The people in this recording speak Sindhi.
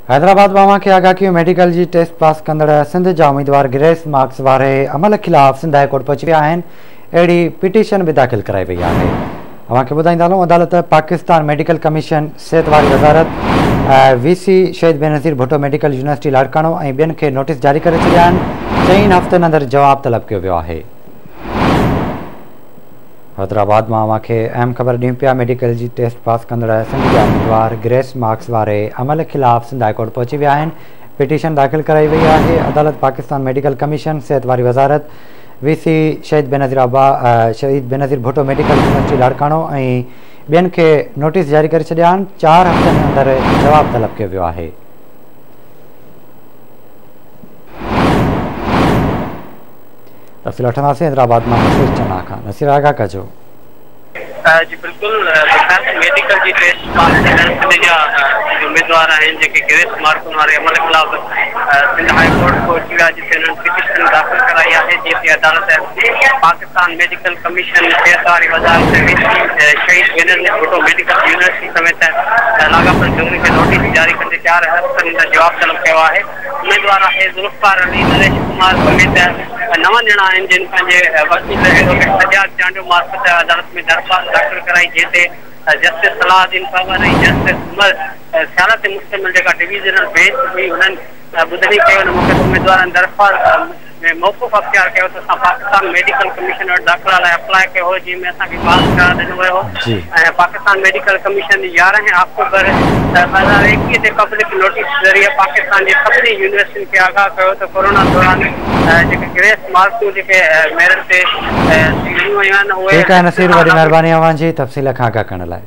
حيدرآباد مان اوهان کي آگاهه ڪيون ميڊيڪل جي ٽيسٽ پاس ڪندڙ سنڌ جا اميدوار گريس مارڪس واري عمل خلاف سنڌ هاء ڪورٽ پهچي ويا آهن اهڙي پٽيشن به داخل ڪرائي وئي آهي اوهان کي ٻڌائيندا هلون عدالت پاڪستان ميڊيڪل ڪميشن صحت واري وزارت V C Shaheed Benazir Bhutto medical university Larkana ۽ ٻين کي نوٽيس جاري ڪري ڇڏيا آهن چئن هفتن اندر جواب طلب ڪيو ويو آهي. حيدرآباد مان اوهان کي اهم خبر ڏيون پيا ميڊيڪل جي ٽيسٽ پاس ڪندڙ سنڌ جا اميدوار گريس مارڪس واري عمل خلاف سنڌ هاء ڪورٽ پهچي ويا آهن پٽيشن داخل ڪرائي وئي آهي عدالت پاڪستان ميڊيڪل ڪميشن صحت واري وزارت V C Shaheed Benazir Shaheed Benazir Bhutto medical university Larkana ۽ ٻين کي نوٽيس جاري ڪري ڇڏيا آهن 4 هفتن اندر جواب طلب ڪيو ويو آهي. تفصيل وٺنداسين حيدرآباد مان نصير چنا کان نصير آگاهه ڪجو. جي بلڪل بخار ميڊيڪل جي ٽيسٽ پاس ٿيندڙ سنڌ جا ڪجهه اميدوار آهن جيڪي گريس مارڪن واري عمل خلاف سنڌ هاء ڪورٽ پهچي ويا جتي انهن پٽيشن داخل ڪرائي آهي جنهن تي عدالت پاڪستان ميڊيڪل ڪميشن صحت واري وزارت V C Shaheed Benazir Bhutto medical university سميت لاڳاپيل ڌرين کي نوٽيس جاري ڪندي 4 هفتن اندر جواب طلب ڪيو آهي. اميدوار آهي ذوالفقار علي، نريش ڪمار سميت نو ڄڻا آهن جن پنهنجي وڪيل ايڊووڪيٽ سجاد چانڊيو معرفت عدالت ۾ درخواست داخل ڪرائي جنهن تي جسٽس صلاح الدين پنهور ۽ جسٽس عمر سيال تي مشتمل جيڪا ڊويزنل بينچ هئي انهن ٻڌڻي ڪئي ان موقعي تي اميدوارن درخواست ۾ موقف اختيار ڪيو ته اسان پاڪستان ميڊيڪل ڪميشن وٽ داخلا لاء اپلاء ڪيو هو جنهن ۾ اسان کي پاس قرار ڏنو ويو هو ۽ پاڪستان ميڊيڪل ڪميشن 11 آڪٽوبر 2021 تي پبلڪ نوٽيس ذريعي پاڪستان جي سڀني يونيورسٽين کي آگاهه ڪيو ته ڪورونا دوران جيڪي گريس مارڪون جيڪي ميرٽ تي ڏنيون ويون آهن اهي ٺيڪ آهي نصير وڏي مهرباني اوهان جي تفصيل کان آگاهه ڪرڻ لاء.